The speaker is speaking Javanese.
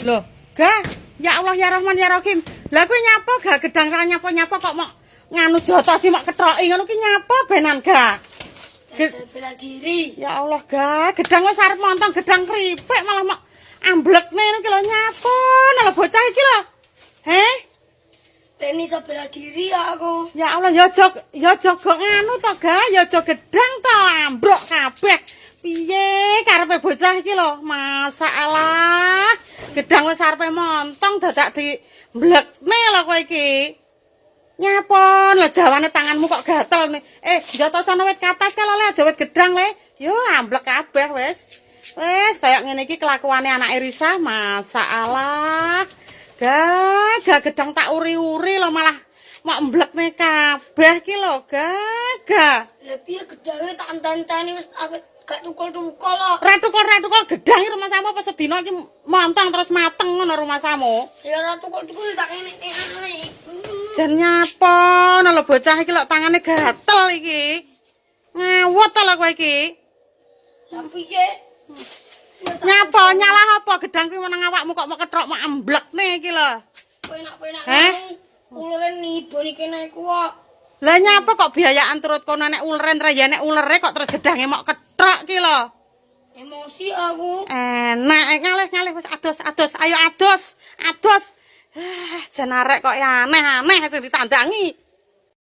Loh, ga, ya Allah ya Rahman ya Rahim. Lah kuwi nyapa ga gedang ra nyapa-nyapa kok mok nganu jotosi mok ketroki ngono ki nyapa benan ga? Belajar bela diri. Ya Allah ga, gedang wis arep montong gedang kripik malah mok amblekne ngono ki lho nyapa lho bocah iki lho. Heh? Ben iso bela diri ya aku. Ya Allah ya aja ya aja gok nganu to ga, ya aja gedang to ambruk kabeh. Piye karepe bocah iki lho? Masalah. Gedang wis arepe montong dadak di mblekne lho kowe iki. Nyapon lho jawane tanganmu kok gatel nih. Eh, jotosono wit katas kalau le aja wit gedang le. Yo amblek kabeh wis. Wis kaya ngene iki kelakuane anake Risa, masalah. Gak, gak gedang tak uri-uri lho malah mok mblekne kabeh ki lho, gak, gak. Lah piye gedange tak enten-enteni wis arep gak tukul-tukul kok. Ra tukul gedang iki rumangsamu apa sedina iki montong terus mateng ngono rumangsamu. Ya ora tukul-tukul tak ngene. Jan nyapa lho bocah iki lho tangane gatel iki. Ngawut to lho kowe iki. Lah piye? Nyapa nyalah apa gedang kuwi meneng awakmu kok mok ketrok mok amblekne iki lho. Penak-penak Heh? Ulure nibo niki kene iku kok. Lah nyapa kok biayaan turut kono nek uleren ra ya nek ulere kok terus gedange mok ketrok ki lho. Emosi aku. Enak, ngalih-ngalih wis ados ados, ayo ados, ados. Jan arek kok ya aneh-aneh sing ditandangi.